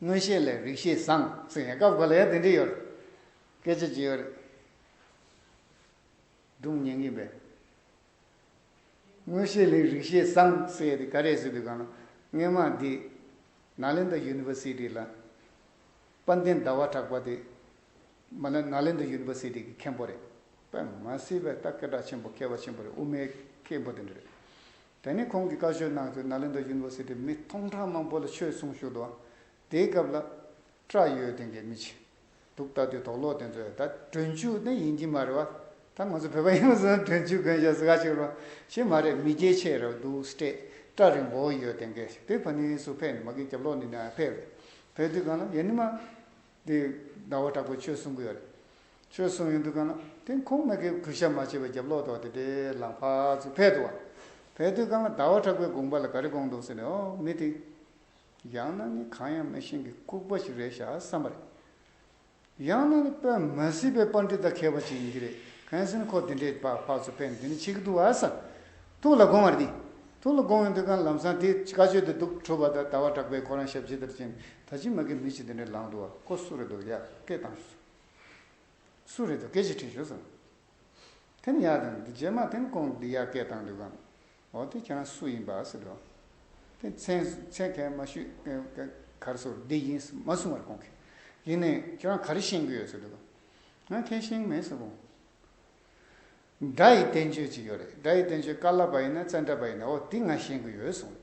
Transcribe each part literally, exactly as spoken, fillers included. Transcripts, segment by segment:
མངོན་ཤེས་ལས་རིག་ཤེས་བཟང་ཟེར་ཡང་སྐབས་འགའ་ལ་ཡང་དེ་འདྲ་ཡོད་རེད། སྐད་ཆ་ཅིག་ཡོད་རེད། སྒྲུང་ཉན་གྱིན་པས། མངོན་ཤེས་ལས་རིག་ཤེས་བཟང་ཟེར་ཡ་དེ་ག་རེ་ཟེར་དུས་གང་ལ། སྔོན་མ་འདི་ནཱ་ལེནྡྲ་ཡུ་ནི་ཝར་སི་ཊི་ལ་དཔལ་ལྡན་ཟླ་བ་གྲགས་པ་དེ་མ་ལ་ནཱ་ལེནྡྲ་ཡུ་ནི་ཝར་སི་ཊི་གི་མཁན་པོ་རེད། དཔེ་མ་སྲིད་པའི་ད་སྐད་གྲགས་ཆེན་པོ་མཁས་པ་ཆེན་པོ་རེད། དབུ་མའི་མཁན་པོ་དེ་འདྲ་རེད། དེ་ནས་ཁོང་གིས་བཀའ་ཆོས་གནང་དུས་ནཱ་ལེནྡྲ་ཡུ་ནི་ཝར་སི་ཊི་མི་སྟོང་ཕྲག་མང་པོ་ལ་ཆོས་གསུངས་བཞུགས་འདུག། དེའི་སྐབས་ལ་སྐྲ་ཡོད་དེ་འགའི་མི་ཆེ། འདུག་ལྟ་དུས་དོག་ལོག་དེ་ཚོས་ད་སྒྲོན་ཆུ་ནི་ཡིན་གྱི་མ་རེད་བ། ད་ང་ཚོ་བོད་པ་ཡིན་ཟེར་ན་སྒྲོན་ཆུ་གོན་བཞག་ཟེར་ག་ཅིག་རེད་བ། ཤེས་མ་རེད། མི་སྐྱེས་ཆེ་རེད་འདུག་སྟེ། སྐྲ་རིང་པོ་ཡོད་དེ་འགའི་དེ་ཕ་ནི་སུ་ཕེབས་ནས་མ་གི་རྒྱབ་ལོགས་ནས་ན་ཕེབས་རེད། ཕེབས་དུས་གང་ལ་ཡེ་ནི་མ། དེ་ཟླ་བ་གྲགས་པས་ཆོས་གསུང་གི་ཡོད་རེད། ཆོས་གསུང་ཡོང་དུས་གང་ལ་དེ་ཁོང་མ་གི་གུས་ཞབས་མ་བྱས་པའི་རྒྱབ་ལོགས་དུ་དེ་དེ་ལངས་ཕར་ཚུར་ཕེབས་འདུག་བ། ཕེབས་དུས་གང་ལ་ཟླ་བ་གྲགས་པའི་དགོངས་པ་ལ་ག་རེ་དགོངས་འདུག་ཟེར་ནས། ཨོ་མི་དེ། ཡང་ན་ནི་གང་ཡང་མི་ཤེས་མཁན་གྱི་ལྐུགས་པ་ཞིག་རེད་ཤག་བསམ་པ་རེད། ཡང་ན་ནི་དཔེ་མ་སྲིད་པའི་པཎྜི་ཏ་མཁས་པ་ཅིག་ཡིན་གྱི་རེད། གང་ཟེར་ན་ཁོ་དེ་འདྲའི་ཕར་ཕར་ཚུར་ཕེབས་ནས་འདི་འདྲ་བྱེད་ཀྱི་འདུག་བ་བསམ། ཐུགས་ལ་དགོངས་པ་རེད། ཐུགས་ལ་དགོངས་ཡོང་དུས་གང་ལམ་སང་དེ་བཀའ་ཆོས་དེ་འདུག་གྲུབ་པ་དང་ཟླ་བ་གྲགས་པས་ཁོ་རང་ཞབས་ཕྱི་ལྟར་ཕྱིན། ད་ཅི་མ་གི་མི་ཅིག་དེ་འདྲ་ལངས་འདུག་བ། ཁོ་སུ་རེད་འདུག་ཡ་སྐད་བཏང་ཤོག། སུ་རེད་འདུག་སྐད་ཆ་དྲིས་ཤོག་བསམ། དེ་ནས་ཡར་དང་འདི་རྗེས་མ་དེ་ནས་ཁོང་འདི་ཡར་སྐད་བཏང་དུས་གང་། འོ་དེ་ཁྱེད་རང་སུ་ཡིན་པ་ཟེར་དུས། དེ་མཚན་མཚན་གང་མ་ཞུས། ག་རེ་ཟེར་འདི་ཡིན་མ་གསུང་བར་ཁོང་གིས། ཡིན་ནའི་ཁྱེད་རང་ག་རེ་ཤེས་ཀྱི་ཡོད་ཟེར་དུས། ང་གང་ཤེས་ཀྱི་མེད་ཟེར་ཁོང་། སྒྲ་ཡི་བསྟན་བཅོས་ཅིག་ཡོད་རེད། སྒྲ་ཡི་བསྟན་བཅོས་ཀ་ལ་པ་ཡིན་ན་ཙན་དྲ་པ་ཡིན་ན་འོ་དེ་ང་ཤེས་ཀྱི་ཡོད་གསུངས་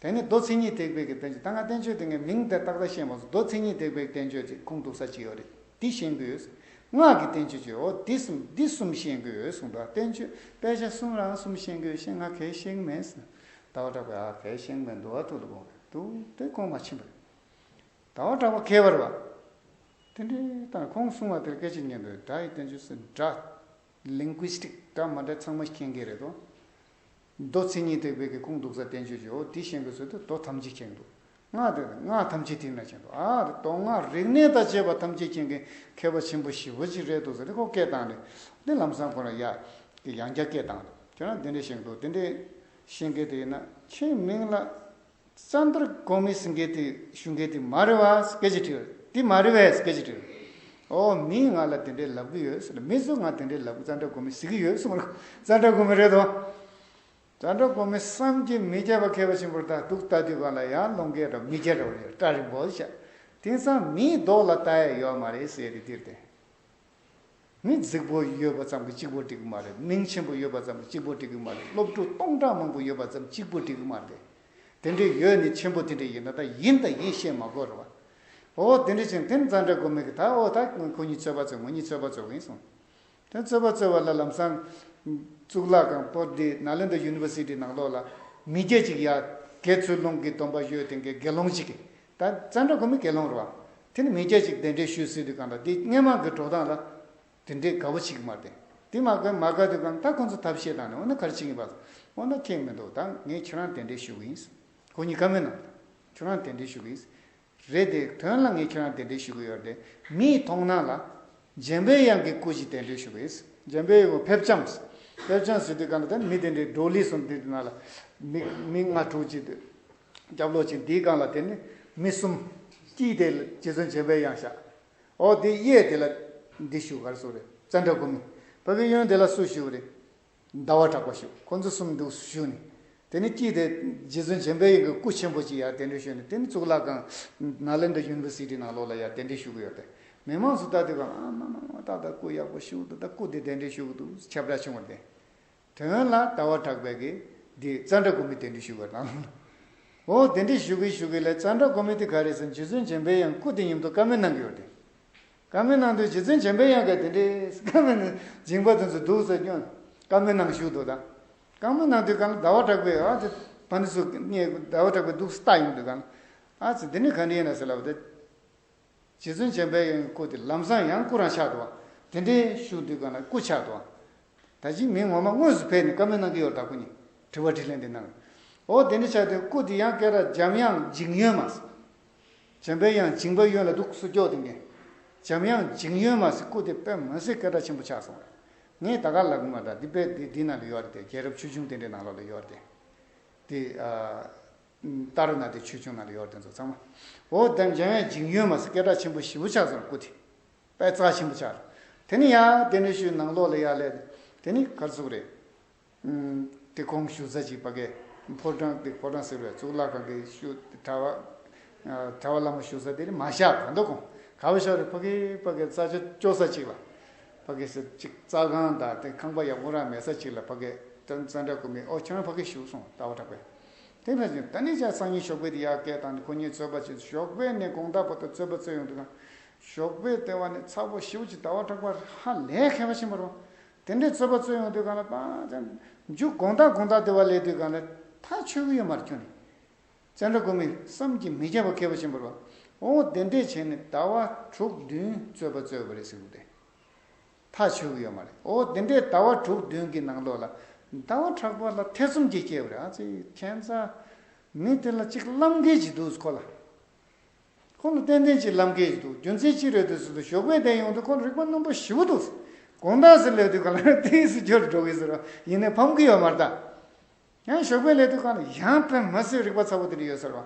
རེད། དེ་ནས་མདོ་མཚན་ཉིད་ཐེག་པའི་གི་བསྟན་བཅོས། ད་ང་བསྟན་བཅོས་དེ་ངས་མིང་དེ་ཏག་ཏག་ཤེས་མ་སོང་། མདོ་མཚན་ཉིད་ཐེག་པའི་བསྟན་བཅོས་ཅིག་ཁུངས་གཏུགས་ས་ཅིག་ཡོད་རེད། དེ་ཤེས་ཀྱི་ཡོད། སྔགས་ཀྱི་བསྟན་བཅོས་ཅིག་འོ་དེ་གསུམ་འདི་གསུམ་ཤེས་ཀྱི་ཡོད་གསུངས་འདུག། བསྟན་བཅོས་དཔེ་ཆ་གསུམ་རང་གསུམ་ཤེས་ཀྱི་ཡོད། ཤེས་ང་གང་ཤེས་ཀྱི་མེད་ཟེར། ཟླ་བ་གྲགས་པས་ཨ་གང་ཤེས་ཀྱི་མེད་འདུག་བ། ཐུགས་ལ་དགོངས་པ་འདུག། དེ་དགོངས་པ་ཆེན་པོ་རེད། ཟླ་བ་གྲགས་པ་མཁས་པ་རེད་བ། དེ་འདྲའི་ད་ཁོང་གསུང་བ་དེར་སྐད་ཆ་ཉན་དུས་སྒྲ་ཡི་བསྟན་བཅོས་སུ་སྒྲ། ལིང་གུ་སི་ཊིག་འདྲ་མ་འདྲ་ཚང་མ་མཁྱེན་གྱི་རེད་དོ། མདོ་མཚན་ཉིད་ཐེག་པའི་གི་ཁུངས་གཏུགས་ས་བསྟན་བཅོས་ཀྱི་འོ་དེ་ཤེས་དགོས་ཟེར་དུས་མདོ་ཐམས་ཅད་མཁྱེན་འདུག། སྔགས་དེ་སྔགས་ཐམས་ཅད་དེ་ན་མཁྱེན་འདུག། ཨ་རེ་མདོ་སྔགས་རིག་གནས་དང་བཅས་པ་ཐམས་ཅད་མཁྱེན་མཁན་མཁས་པ་ཆེན་པོ་ཞེ་པོ་ཅིག་རེད་འདུག་ཟེར་ནས་ཁོ་སྐད་བཏང་ནས། འདི་ལམ་སང་ཁོ་ལ་ཡ་གི་ཡང་བསྐྱར་སྐད་བཏང་འདུག། ཁྱོད་རང་དེ་འདྲས་ཤེས་འདུག། དེ་འདྲས་ཤེས་མཁན་དེ་ཡིན་ན་ཁྱེད་མིང་ལ། ཙནྡྲ་གོ་མི་ཟེར་མཁན་དེ་ཞུ་མཁན་དེ་མ་རེད་བ་སྐད་ཆ་དྲིས། དེ་མ་རེད་བས་སྐད་ཆ་དྲིས། ཨོ་མིས་ང་ལ་དེ་འདྲའི་ལབ་གི་ཡོད་ཟེར་ལ། མི་ཚོས་ང་དེ་འདྲའི་ལབ་གི། ཙནྡྲ་གོ་མི་ཟེར་གི་ཡོད་གསུངས་རོགས། ཙནྡྲ་གོ་མི་རེད་དོ། ཙནྡྲ་གོ་མི་བསམ་གྱིས་མི་ཁྱབ་པ་མཁས་པ་ཆེན་པོར་ད་འདུག་ལྟ་དུས་གང་ལ་ཡང་ལོང་སྐད་འདྲ་མི་སྐད་འདྲ་བ་རེད། སྐྲ་རིང་པོ་ཤ། དེང་སང་མིའི་མདོག་ལ་ལྟ་ཡ་ཡོད་མ་རེད་ཟེར་དེ་དེར་བརྟེན། མི་རྫིག་པོ་ཡོད་པ་ཙམ་གྱིས་གཅིག་པོ་འགྲིག་གི་མ་རེད། མིང་ཆེན་པོ་ཡོད་པ་ཙམ་གྱིས་གཅིག་པོ་འགྲིག་གི་མ་རེད། སློབ་ཕྲུག་སྟོང་ཕྲག་མང་པོ་ཡོད་པ་ཙམ་གཅིག་པོ་འགྲིག་གི་མ་རེད། དེ་འདྲའི་ཡོད་ནི་ཆེན་པོ་དེ་འདྲ་ཡིན་ན་ད་ཡིན་ད་ཡིན་བཤད་མ་དགོས་རེད་བ། འོ་དེ་འདྲ་ཅན་དེ་ནི་ཙནྡྲ་གོ་མི་གི་ད་འོ་ད་ཁོ་གཉིས་རྩོད་པ་རྩོད། ང་གཉིས་རྩོད་པ་རྩོད་གི་ཡིན་གསུངས། དེ་རྩོད་པ་རྩོད་པ་ལ་ལམ་སང་གཙུག་ལག་ཁང་པོ་འདི་ནཱ་ལེནྡྲ་ཡུ་ནི་ཝར་སི་ཊི་ནང་ལོགས་ལ་མི་སྐྱ་ཅིག་ཡ་དགེ་ཚུལ་སློང་གི་སྡོམ་པ་ཡོད་དེ་འགའི་དགེ་སློང་ཅིག་གིས། ད་ཙནྡྲ་གོ་མི་དགེ་སློང་རེད་བ། དེ་ནི་མི་སྐྱ་ཅིག་གདན་འདྲེན་ཞུས་ཟེར་དུས་གང་ལ་དེ་སྔོན་མ་གི་འགྲོ་སྟངས་ལ། དེ་འདྲའི་དགའ་པོ་བྱེད་ཀྱི་མ་རེད། དེ་མ་དགའ་མ་དགའ་དུས་གང་ད་ཁོང་ཚོ་ཐབས་ཤེས་བཏང་ནས། འོ་ན་ག་རེ་བྱེད་ཀྱི་ཡིན་པ། འོ་ན་ཁྱད་མི་འདུག། ད་ངས་ཁྱེད་རང་གདན་འདྲེན་ཞུ་གི་ཡིན། ཁོ་གཉིས་བཀའ་མོལ་གནང་། ཁྱེད་རང་གདན་འདྲེན་ཞུ་གི་ཡིན། རེད་དེ་དོན་ལ་ངས་ཁྱེད་རང་གདན་འདྲེན་ཞུ་གི་ཡོད་རེད་དེ། མིའི་མཐོང་སྣང་ལ་འཇམ་པའི་དབྱངས་ཀྱི་སྐུ་ཞིག་གདན་འདྲེན་ཞུ་གི་ཡིན། འཇམ་པའི་དབྱངས་ཕེབས་བྱམས། ཕེབས་བྱམས་ཟེར་དུས་གང་ལ་ད་མི་དེ་འདྲའི་ཌོ་ལི་སོང་དེ་དེ་ནང་ལ་མི་མི་ལྔ་དྲུག་ཅིག་རྒྱབ་ལོགས་ཅིག་འདིའི་སྒང་ལ་དེ་ནི་མི་གསུམ། དཀྱིལ་དེ་རྗེ་བཙུན་འཇམ་པའི་དབྱངས་བཞག། འོ་དེ་གཡས་དེ་ལ་འདི་བཞུགས། ག་རེ་ཟེར་རེད། ཙནྡྲ་གོ་མི། བར་པའི་གཡོན་དེ་ལ་སུ་བཞུགས་རེད། ཟླ་བ་གྲགས་པ་བཞུགས། ཁོ་ཚོ་གསུམ་འདུག་བཞུགས་ནས། དེ་ནས་དཀྱིལ་དེ་རྗེ་བཙུན་འཇམ་པའི་དབྱངས་ཀྱི་སྐུ་ཆེན་པོ་ཅིག་ཡར་གདན་འདྲེན་ཞུས་ནས། དེ་ནས་གཙུག་ལག་ཁང་ནཱ་ལེནྡྲ་ཡུ་ནི་ཝར་སི་ཊི་ནང་ལོགས་ལ་ཡར་གདན་འདྲེན་ཞུ་གི་ཡོད་དེ། མི་མང་ཚོ་ལྟ་དུས་གང་ཨ་མ་མ་མ་ཏག་ཏག་སྐུ་ཡག་པོ་བཞུགས་འདུག། ད་སྐུ་དེ་གདན་འདྲེན་ཞུ་གི་འདུག་ཁྱབ་བསྒྲགས་བྱུང་བ་རེད། དོན་ལ་ཟླ་བ་གྲགས་པས་ཀྱིས་འདི་ཙནྡྲ་གོ་མི་གདན་འདྲེན་ཞུ་གི་ཡོད་དང་། འོ་དེ་འདྲ་ཞུ་གི་ཞུ་གི་ལས་ཙནྡྲ་གོ་མི་དེ་ག་རེ་ཟེར་ན་རྗེ་བཙུན་འཇམ་པའི་དབྱངས་སྐུ་དེ་མཉམ་དུ་བཀའ་མོལ་གནང་གི་ཡོད་དེ། བཀའ་མོལ་གནང་དུས་རྗེ་བཙུན་འཇམ་པའི་དབྱངས་ཀྱིས་དེ་འདྲའི་བཀའ་མོལ་གནང་། སྦྱིན་པ་དེ་ཚོ་འདུག་ཟེར་སྐྱོན། བཀའ་མོལ་གནང་བཞུགས་འདུག་ད། བཀའ་མོལ་གནང་དུས་གང་ལ་ཟླ་བ་གྲགས་པས་ཨ་དེ་ཕ་ནི་སུ་ངས་ཟླ་བ་གྲགས་པས་འདུག་ལྟ་ཡོང་དུས་གང་ལ། ཨ་ཙི་འདི་ནི་ག་འདྲ་ཡིན་ན་ཟེར་ལབ་པ་དེ། རྗེ་བཙུན་འཇམ་པའི་དབྱངས་སྐུ་དེ་ལམ་སང་ཡང་སྐུ་རང་ཆགས་འདུག་བ། དེ་འདྲའི་བཞུགས་དུས་གང་ལ་སྐུ་ཆགས་འདུག་བ། ད་ཅི་མི་ངོ་མ་དངོས་སུ་ཕེབས་ནས་བཀའ་མོལ་གནང་གི་ཡོད་རེད་ད་ཁོ་གཉིས། དྲི་བ་དྲིས་ལན་དེ་གནང་། འོ་དེ་འདྲ་ཆགས་དུས་སྐུ་དེ་ཡང་སྐད་གྲགས་འཇམ་དབྱངས་འཇིང་ཡོན་མ་ཟེར། འཇམ་པའི་དབྱངས་འཇིང་པ་ཡོན་ལ་འདུག་སུ་སྐྱོ་དེ་འགན། འཇམ་དབྱངས་འཇིང་ཡོན་མ་ཟེར་སྐུ་དེ་དཔེ་མ་སྲིད་སྐད་གྲགས་ཆེན་པོ་ཆགས་སོང་བ། ངས་ད་ག་ལབ་གི་མ་རེད། འདི་དཔེ་འདི་འདི་ནང་ལ་ཡོད་རེད་དེ། རྒྱལ་རབས་ཆོས་འབྱུང་དེ་འདྲའི་ནང་ལོགས་ལ་ཡོད་རེད་དེ། དེ་ཨ། ཏཱ་ར་ནཱ་ཐའི་ཆོས་འབྱུང་ནང་ལ་ཡོད་དེ་ཚོ་ཚང་མ། འོ་དེ་འཇམ་དབྱངས་འཇིགས་ཡོན་མ་ཟེར་སྐད་གྲགས་ཆེན་པོ་ཞེ་པོ་ཆགས་སོང་སྐུ་དེ། དཔེ་རྩ་ཆེན་པོ་ཆགས་རེད། དེ་ནི་ཡང་དེ་འདྲ་ཞུས་ནང་ལོགས་ལ་ཡར་ལས། དེ་ནི་གར་ཚུགས་རེད། དེ་ཁོང་བཞུགས་ས་ཅིག་ཕ་གི་ཕོ་བྲང་དེ་ཕོ་བྲང་ཟེར་བས་གཙུག་ལག་ཁང་གི་ཤུལ་དེ་གྲྭ་བ། གྲྭ་བ་བླ་མ་བཞུགས་ས་དེ་ནི་མ་བཞག་ག་འདུག་གོ། ག་བ་ཤོག་རེད། ཕ་གི་ཕ་གི་རྩྭ་ཆུ་སྐྱོ་ས་ཅིག་ལ། ཕ་གི་ཟེར་ཅིག་རྩྭ་ཁང་དང་དེ་ཁང་པ་ཡག་པོ་རང་མེད་ས་ཅིག་ལ་ཕ་གི་ཙན་ཙན་དྲ་སྒོ་མི་ཨོ་ཁྱོད་རང་ཕ་གི་བཞུགས་སོང་ཟླ་བ་གྲགས་པས། དེ་ཕན་ཚུན་ད་ནི་ཅག་སང་ཉིན་ཞོགས་པའི་དེ་ཡར་སྐད་བཏང་ནས་ཁོ་གཉིས་རྩོད་པ་བྱས། ཞོགས་པའི་ནས་དགོང་དག་བར་དུ་རྩོད་པ་རྩོད་ཡོང་དུས་གང་། ཞོགས་པའི་དེ་བ་ནི་ཚ་པོ་ཞེ་པོ་ཅིག་ཟླ་བ་གྲགས་པ་ཧ་ལས་མཁས་པ་ཆེན་པོ་རེད། དེ་འདྲའི་རྩོད་པ་རྩོད་ཡོང་དུས་གང་ལ་པ་ཙམ་མཇུག་དགོང་དག་དགོང་དག་དེ་བ་སླེབས་དུས་གང་ལ་ཐག་ཆོད་གི་ཡོད་མ་རེད་ཁྱོད་ནི། ཙན་དྲ་སྒོ་མི་བསམ་གྱིས་མི་ཁྱབ་པ་མཁས་པ་ཆེན་པོ་རེད་བ། འོ་དེ་འདྲས་བྱས་ནས་ཟླ་བ་དྲུག་བདུན་རྩོད་པ་རྩོད་པ་རེད་ཟེར་གི་འདུག་སྟེ། ཐག་ཆོད་གི་ཡོད་མ་རེད། འོ་དེ་འདྲས་ཟླ་བ་དྲུག་བདུན་གྱི་ནང་ལོགས་ལ་ཟླ་བ་གྲགས་པ་ལ་ཐེ་ཚོམ་གྱིས་སྐྱེས་པ་རེད། ཨ་ཙི་ཁྱད་མཚར། མི་དེ་ལ་ཅིག་ལམ་ཁ་ཅིག་འདུག་ཁོ་ལ། ཁོ་ལ་ཏན་ཏན་ཅིག་ལམ་ཁ་ཅིག་འདུག་རྒྱུ་མཚན་ཅི་རེད་འདུག་ཟེར་དུས་ཞོགས་པའི་དེ་ཡོང་དུས་ཁོ་ལ་རིག་པ་རྣོན་པོ་ཞེ་པོ་འདུག་དགོང་དག་ཟེར་ལབ་དུས་ག་ལ་ཏིས་སུ་འབྱོར་འགྲོ་གི་ཟེར་བ་ཡིན་ནའི་ཕམ་གི་ཡོད་མ་རེད་ད། ཡང་ཞོགས་པའི་ལས་དུས་གང་ལ་ཡང་དཔེ་མ་སྲིད་རིག་པ་ཚ་པོ་དེ་འདྲ་ཡོད་ཟེར་བ།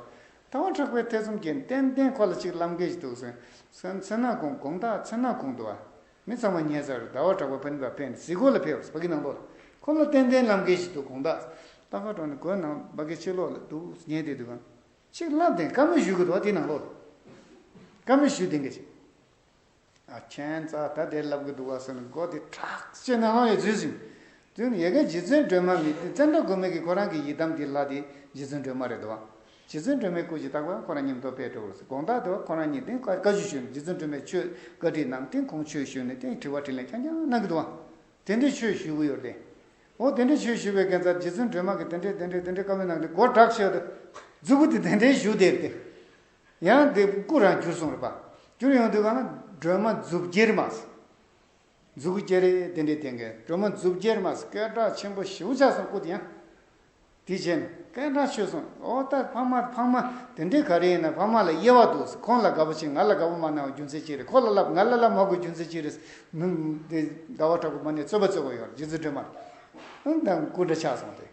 ཟླ་བ་གྲགས་པའི་ཐེ་ཚོམ་གྱིས་ཏན་ཏན་ཁོ་ལ་ཅིག་ལམ་ཁ་ཅིག་འདུག་ཟེར། མཚན་མཚན་ནག་གུང་དགོང་དག་མཚན་ནག་གུང་འདུག་བ། མི་ཚང་མ་ཉལ་ཚར་རེད། ཟླ་བ་གྲགས་པ་ཕན་པ་ཕན་གཟིགས་སྐོར་ལ་ཕེབས་ཕ་གི་ནང་ལོགས་ལ། ཁོ་ལ་ཏན་ཏན་ལམ་ཁ་ཅིག་འདུག་དགོང་དག་ལྟ་ག་འགྲོ་ནས་སྒོའི་ནང་ཕ་གི་ཕྱི་ལོགས་ལ་འདུག་ཉལ་བསྡད་དུས་གང་། ཅིག་ལབ་དེ་བཀའ་མོལ་ཞུ་གི་འདུག་བ་དེ་ནང་ལོགས་ལ། བཀའ་མོལ་ཞུ་དེ་འགའ་ཅིག་ཨ་ཁྱེད་ཚ་ད་དེ་ལབ་གི་འདུག་བ་ཟེར་ནས་མགོ་དེ་ཁྲག་ཅེས་ནང་ལོགས་ལ་འཛུལ་ཟིན། དུས་ནི་ཡ་གི་རྗེ་བཙུན་སྒྲོལ་མ་མི་དེ་ཙན་དྲ་སྒོ་མོ་གི་ཁོ་རང་གི་ཡི་དམ་དེ་ལྷ་དེ་རྗེ་བཙུན་སྒྲོལ་མ་རེད་འདུག་བ། རྗེ་བཙུན་སྒྲོལ་མའི་སྐུ་ཅིག་བཏགས་པ་ཁོ་རང་མཉམ་དུ་ཕེབས་འགྲོ་བར་ཟེར། དགོང་དག་དེ་བ་ཁོ་རང་གཉིས་དེ་བཀའ་བཀའ་ཞུ་ཞུས་ནས་རྗེ་བཙུན་སྒྲོལ་མས་ཆོས་བཀའ་དྲིན་གནང་སྟེ་ཁོང་ཆོས་ཞུས་ནས་དེ་དྲི་བ་དྲིས་ལན་རྐྱང་རྐྱང་གནང་གི་འདུག་བ། དེ་འདྲའི་ཆོས་ཞུ་གི་ཡོད་རེད། འོ་དེ་འདྲའི་ཆོས་ཞུ་བའི་གན་ཚ་རྗེ་བཙུན་སྒྲོལ་མ་གིས་དེ་འདྲའི་དེ་འདྲའི་དེ་འདྲའི་བཀའ་མོལ་གནང་དུས་མགོ་བྲག་ཤོད་དུ་མཛུ་གུ་དེ་དེ་འདྲའི་ཞུ་བསྡད་རེད་དེ། ཡང་དེ་སྐུ་རང་འགྱུར་སོང་རེད་པ། འགྱུར་ཡོང་དུས་གང་ན་སྒྲོལ་མ་མཛུབ་རྒྱལ་མ་ཟེར། མཛུ་གུ་ཅེ་རེ་དེ་འདྲའི་དེ་འགའི་སྒྲོལ་མ་མཛུབ་རྒྱལ་མ་ཟེར་སྐད་གྲགས་ཆེན་པོ་ཞེ་པོ་ཆགས་སོང་སྐུ་དེ་ཡང་། དེ་བྱས་ནས་སྐད་གྲགས་ཆོད་སོང་། འོ་ད་ཕ་མ་ཕ་མ་དེ་འདྲའི་ག་རེ་ཡིན་ན་ཕ་མ་ལ་དབྱེ་བ་འདུག་ཟེར། ཁོང་ལ་དགའ་པོ་བྱེད་ང་ལ་དགའ་པོ་མ་གནང་བའི་རྒྱུ་མཚན་ཅི་རེད། ཁོ་ལ་ལབ་ང་ལ་ལབ་མ་དགོས་རྒྱུ་མཚན་ཅི་རེད། མི་དེ་ཟླ་བ་གྲགས་པ་མ་ནས་རྩོད་པ་རྩོད་པ་ཡོད་རེད། རྗེ་བཙུན་སྒྲོལ་མ་རེད། ཨང་དང་སྐུ་འདྲ་ཆགས་སོང་སྟེ།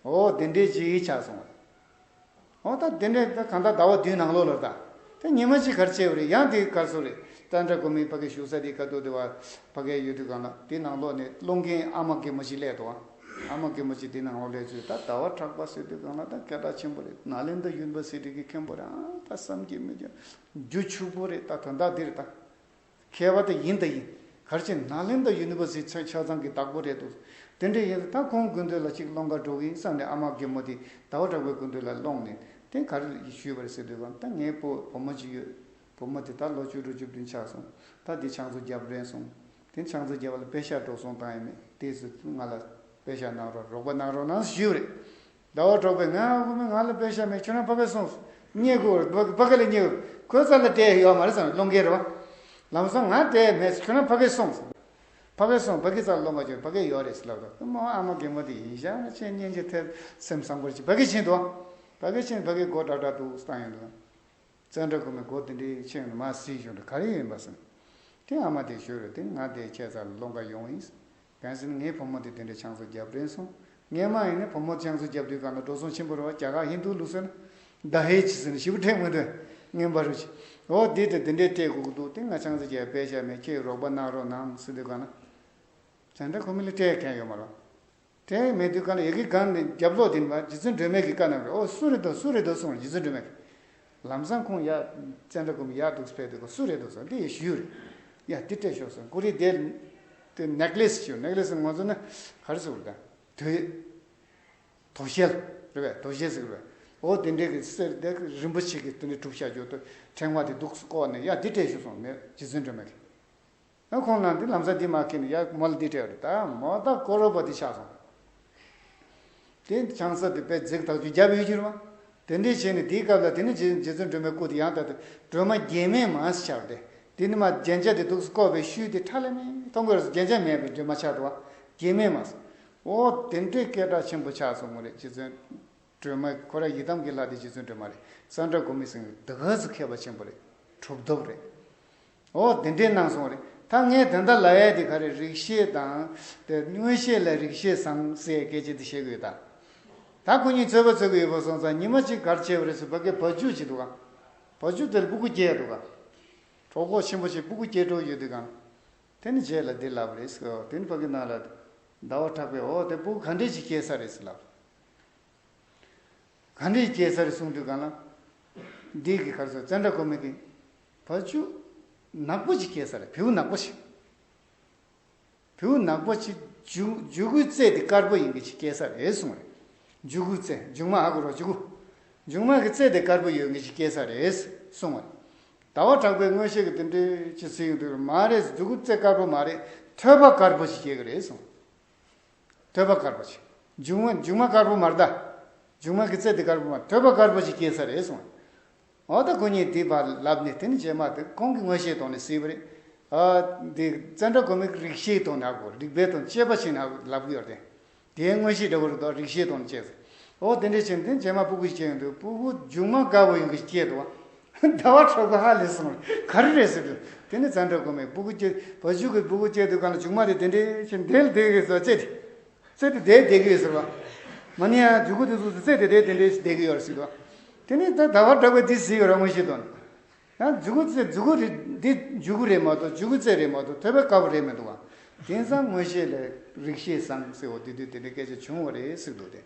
འོ་དེ་འདྲའི་ཅིག་ཆགས་སོང་བ། འོ་ད་དེ་འདྲའི་ད་གང་ལྟར་ཟླ་བ་བདུན་ནང་ལོགས་ལ་ད། དེ་ཉི་མ་གཅིག་གར་བྱས་པ་རེད། ཡང་དེ་གར་སོང་རེད། ཙན་དྲ་སྒོ་མོའི་ཕ་གི་བཞུགས་ས་དེ་ག་དུས་དེ་བ་ཕ་གི་ཡོད་དུས་གང་ལ་དེ་ནང་ལོགས་ནས་སློང་མཁན་ཨ་མ་རྒན་མོ་ཅིག་སླེབས་འདུག་ཨ་མ་རྒན་མོ་ཅིག་དེ་ནང་ལོགས་སླེབས་ཚུལ་ད་ཟླ་བ་གྲགས་པ་ཟེར་དུས་གང་ལ་ད་སྐད་གྲགས་ཆེན་པོ་རེད། ནཱ་ལེནྡྲ་ཡུ་ནི་བར་སི་ཊི་གི་མཁན་པོ་རེད། ཨ་ད་བསམ་གྱིས་མི་ཁྱབ། རྒྱུ་ཕྱུག་པོ་རེད། ད་དོན་དག་འདི་རེད་ད། མཁས་པ་དེ་ཡིན་དང་ཡིན། ག་རེ་བྱས་ནཱ་ལེནྡྲ་ཡུ་ནི་བར་སི་ཊི་ཆ་ཆ་ཚང་གི་བདག་པོ་རེད་འདུག་དེ་འདྲ་ཡིན་ད་ཁོང་དགོན་སྡོད་ལ་ཅིག་སློང་ག་འགྲོ་གི་ཡིན་བསམ་ནས་ཨ་མ་རྒན་མོ་དེ་ཟླ་བ་གྲགས་པའི་དགོན་སྡོད་ལ་སློང་ནས་དེ་ག་རེ་ཞུས་པ་རེད་ཟེར་དུས་གང་ད་ངའི་བུ་བུ་མོ་ཅིག་ཡོད། བུ་མོ་དེ་ད་ལོ་བཅུ་དྲུག་བཅུ་བདུན་ཆགས་སོང་། ད་དེ་ཕྱག་མཛོད་རྒྱབ་རན་སོང་། དེ་ཕྱག་མཛོད་རྒྱབ་པ་ལ་པེ་ཤག་འགྲོ་སོང་བཏང་ཡ་མེད་དེ་ཚོ་ང་ལ་པེ་ཤག་གནང་རོགས་རོགས་པ་གནང་རོགས་གནང་ཞུས་པ་རེད། ཟླ་བ་གྲགས་པས་ང་ཨ་ཁུ་མི་ང་ལ་པེ་ཤག་མེད། ཁྱོད་རང་ཕ་གིར་སོང་། རྙེད་དགོས་པ་ཕ་གི་ལ་རྙེད་དགོས། ཁོའི་རྩ་ལ་སྤྲད་ཡོད་མ་རེད་བསམ་སློང་མཁན་རེད་བ། ལམ་སང་ང་སྤྲད་མེད། ཁྱོད་རང་ཕ་གིར་སོང་། ཕ་གིར་སོང་ཕ་གི་རྩ་ལ་སློང་ག་བྱོས་ཕ་གི་ཡོད་རེད་ཟེར་ལབ་དོ། མོ་ཨ་མ་རྒན་མོ་དེ་ཡིན་བཞག་ན་ཆེས་སྙིང་རྗེ་ཐེབས་སེམས་བཟང་པོ་ཅིག་ཕ་གི་ཕྱིན་འདུག་ཕ་གི་ཕྱིན་ཕ་གི་སྒོ་དྲག་དྲག་འདུག་བཏང་ཡོང་དུས། ཙན་དྲ་སྒོ་མོའི་སྒོ་དེ་འདྲའི་ཕྱིན་ནས་མར་གཟིགས་བྱུང་། དེ་ག་རེ་ཡིན་པ་ཟེར། དེ་ཨ་མ་དེས་ཞུས་རེད། དེ་ང་དེ་ཁྱེད་རྩ་ལ་སློང་ག་ཡོང་ཡིན། གང་ཟེར་ན་ངའི་བུ་མོ་དེ་དེ་འདྲའི་ཕྱག་མཛོད་རྒྱབ་རན་སོང་། ངས་མ་ཡིན་ན་བུ་མོ་ཕྱག་མཛོད་རྒྱབ་དུས་གང་ལ་འགྲོ་སོང་ཆེན་པོ་རེད་བ། རྒྱ་གར་ཧིན་དུ་ལུགས་སྲོལ་ན་ད་ཧེ་ཇི་ཟེར་ནས་ཞེ་པོ་སྤྲད་མི་འདོད། རྔན་པ་རུ་ཆེ། འོ་དེ་དེ་དེ་འདྲའི་སྤྲད་དགོས་ཀྱི་འདུག་དེ་ང་ཕྱག་མཛོད་རྒྱབ་པེ་ཤག་མེད། ཁྱེད་རོགས་པ་གནང་རོགས་གནང་ཟེར་དུས་གང་ལ། ཙན་དྲ་སྒོ་མོ་ལ་སྤྲད་མཁན་ཡོད་མ་རེད། དེ་མེད་དུས་གང་ལ་ཡ་གི་སྒང་ནས་རྒྱབ་ལོགས་དེ་ནས་མར་རྗེ་བཙུན་སྒྲོལ་མས་ཀྱི་བཀའ་གནང་རེད། ཨོ་སུ་རེད་འདུག་གསུངས་རྗེ་བཙུན་སྒྲོལ་མས། ལམ་སང་ཁོང་ཡ་ཙན་དྲ་སྒོ་མོ་ཡར་འདུག་ཕེབས་དུས་ཁོ་སུ་རེད་འདུག་ཟེར་འདི་ཡི་ཞུས་རེད། ཡ་འདི་སྤྲད་ཤོག་ཟེར། ཀུ་རེ་དེ་དེ་ནེག་ལེ་སི་ཞུ། ནེག་ལེ་སི་ང་ཚོ་ནི་ག་རེ་ཟེར་དགོས་རེད་ད། དོ་དོ་ཤལ་རེད་པས། དོ་ཤལ་ཟེར་གི་རེད་པས། ཨོ་དེ་འདྲའི་གི་གསེར་དེ་རིན་པོ་ཆེ་གི་དེ་འདྲའི་གྲུབ་བཞག་རྒྱུ་དེ་ཕྲེང་བ་དེ་འདུག་བཀོག་ནས་ཡ་འདི་སྤྲད་ཤོག་གསུངས་ནས་རྗེ་བཙུན་སྒྲོལ་མས་ཀྱི། ཨ་ཁོང་རྣམས་འདི་ལམ་སང་འདི་མ་ཁེལ་ནས་ཡར་མོ་ལ་འདི་སྤྲད་པ་རེད། ད་མོ་ད་ཀོ་རོ་པ་ཏི་ཆགས་སོང་། དེ་ཆང་ས་དེ་དཔེ་རྫིག་ཐག་ཆོད་རྒྱབ་ཡོད་ཀྱི་རེད་བ། དེ་འདྲས་བྱས་ནས་དེའི་སྐབས་ལ་དེ་ནི་རྗེ་རྗེ་བཙུན་སྒྲོལ་མའི་སྐུ་དེ་ཡང་ད་དེ་སྒྲོལ་མ་རྒྱན་མེད་མ་ཟེར་ཆགས་ཏེ། དེ་ནི་མ་རྒྱན་ཆ་དེ་འདུག་སེ་བཀོག་པའི་ཤུལ་དེ་ཁྲ་ལམ་མེ་མཐོང་གི་རེད། རྒྱན་ཆ་མེད་པའི་སྒྲོལ་མ་ཆགས་འདུག་བ། རྒྱན་མེད་མ་ཟེར། ཨོ་དེ་འདྲས་སྐད་གྲགས་ཆེན་པོ་ཆགས་སོང་བ་རེད་རྗེ་བཙུན། སྒྲོལ་མ་ཁོ་ར་ཡི་དམ་གྱི་ལྷ་དེ་རྗེ་བཙུན་སྒྲོལ་མ་རེད། ཙན་དྲ་སྒོ་མོ་ཟེར་མཁན་དེ་ག་ཚོད་མཁས་པ་ཆེན་པོ་རེད། གྲུབ་ཐོབ་རེད། ཨོ་དེ་འདྲས་གནང་སོང་རེད། ད་ངས་དེ་འདྲ་ལབ་ཡས་དེ་ག་རེ་རིག་ཤེས་དང་དེ་མངོན་ཤེས་ལས་རིག་ཤེས་བཟང་ཟེར་སྐད་ཆ་དེ་བཤད་དགོས་ད། ད་ཁོ་གཉིས་རྩོད་པ་རྩོད་ཀྱི་ཡོད་པ་སོང་ཙང་ཉི་མ་གཅིག་ག་རེ་བྱས་པ་རེད་ཟེར་བ་གི་བ་ཕྱུགས་ཅིག་འདུག་ག་བ་ཕྱུགས་དེ་ལ་སྤུ་གུ་སྐྱེས་འདུག་ག་གྲོད་ཁོག་ཆེན་པོ་ཞིག་སྤུ་གུ་སྐྱེས་འགྲོ་ཡོད་དུས་གང་། དེ་ནི་རྗེས་ལ་འདི་ལབ་རེད་ཟེར། དེ་ནི་ཕ་གི་ནང་ལ་ཟླ་བ་གྲགས་པས་འོ་དེ་སྤུ་གུ་ག་འདྲས་ཅིག་སྐྱེས་ས་རེད་ཟེར་ལབ། ག་འདྲས་སྐྱེས་ས་རེད་གསུངས་དུས་གང་ལ། འདི་གི་ག་རེ་ཟེར་ཙནྡྲ་གོ་མི་གི་བ་ཕྱུགས་ནག་པོ་ཅིག་སྐྱེས་ས་རེད། བེའུ་ནག་པོ་ཞིག་བེའུ་ནག་པོ་ཅིག་མཇུག་མཇུག་གུའི་རྩེ་དེ་དཀར་པོ་ཡིན་གྱི་ཅིག་སྐྱེས་ས་རེད་གསུངས་རེད། མཇུག་གུའི་རྩེ་མཇུག་མ་ཧ་གོ་རོགས་མཇུག་གུ། མཇུག་མ་གི་རྩེ་དེ་དཀར་པོ་ཡོད་ངེས་ཅིག་སྐྱེས་ས་རེད་གསུངས་པ་རེད། ཟླ་བ་གྲགས་པས་མངོན་ཤེས་ཀྱི་དེ་འདྲའི་ཅི་ཟེར་ཡོང་དུས་མ་རེད། མཇུག་གུ་རྩེ་དཀར་པོ་མ་རེད། ཐོད་པ་དཀར་པོ་ཞིག་སྐྱེས་ཀྱི་རེད་གསུངས། ཐོད་པ་དཀར་པོ་ཞིག་མཇུག་མ་མཇུག་མ་དཀར་པོ་མ་རེད་ད། མཇུག་མ་གི་རྩེ་དེ་དཀར་པོ་མ་ཐོད་པ་དཀར་པོ་ཞིག་སྐྱེས་ས་རེད་གསུངས། འོ་ད་ཁོ་གཉིས་དེ་བར་ལབ་ནས་དེ་ནི་རྗེས་མ་དེ་ཁོང་གི་མངོན་ཤེས་ཐོག་ནས་གཟིགས་པ་རེད། ཨ་འདི་ཙནྡྲ་གོ་མི་རིག་ཤེས་ཐོག་ནས་ཧ་གོ་རིག་པའི་ཐོག་དཔྱད་པ་བྱས་ནས་ལབ་གི་ཡོད་རེད། དེའི་མངོན་ཤེས་འདྲ་བོ་རེད་དོ། རིག་ཤེས་ཐོག་ནས་དཔྱད་ཚེ། ཨོ་དེ་འདྲས་བྱས་ནས་དེ་རྗེས་མ་སྤུ་གུ་ཞིག་སྐྱེས་ཡོང་དུས་སྤུ་གུ་མཇུག་མ་དཀར་པོ་ཡོང་གི་སྐྱེས་འདུག་བ། ཟླ་བ་གྲགས་པ་ཧ་ལས་སོང་། ག་རེ་རེད་ཟེར་དུས་དེ་ནི་ཙནྡྲ་གོ་མི་སྤུ་གུ་སྐྱེས་བ་ཕྱུགས་ཀྱི་སྤུ་གུ་སྐྱེས་དུས་གང་ལ་མཇུག་མ་དེ་དེ་འདྲས་བྱས་འདེད་ལ་བསྡད་ཀྱི་སོ་ཅེ་དེ། རྩེ་དེ་བསྡད་བསྡད་ཀྱི་ཡོད་ཟེར་བ། མ་ནི་ཡང་མཇུག་གུ་དེ་ཚོ་རྩེ་དེ་བསྡད་དེ་འདྲས་བསྡད་ཀྱི་ཡོད་རེད་ཟེར་བ། དེ་ནི་ད་ཟླ་བ་གྲགས་པས་འདི་ཟེར་ཡོད་ར་མངོན་ཤེས་དོན། ཡང་མཇུག་གུ་རྩེ་མཇུག་གུ་རེད་འདི་མཇུག་གུ་རེད་མ་གཏོགས་མཇུག་གུ་རྩེ་རེད་མ་གཏོགས་ཐོད་པ་དཀར་པོ་རེད་མི་འདུག་བ། དེང་སང་མངོན་ཤེས་ལས་རིག་ཤེས་བཟང་ཟེར་བ་དེ་དུས་དེ་འདྲའི་སྐད་ཆ་བྱུང་བ་རེད་ཟེར་འདུག་སྟེ།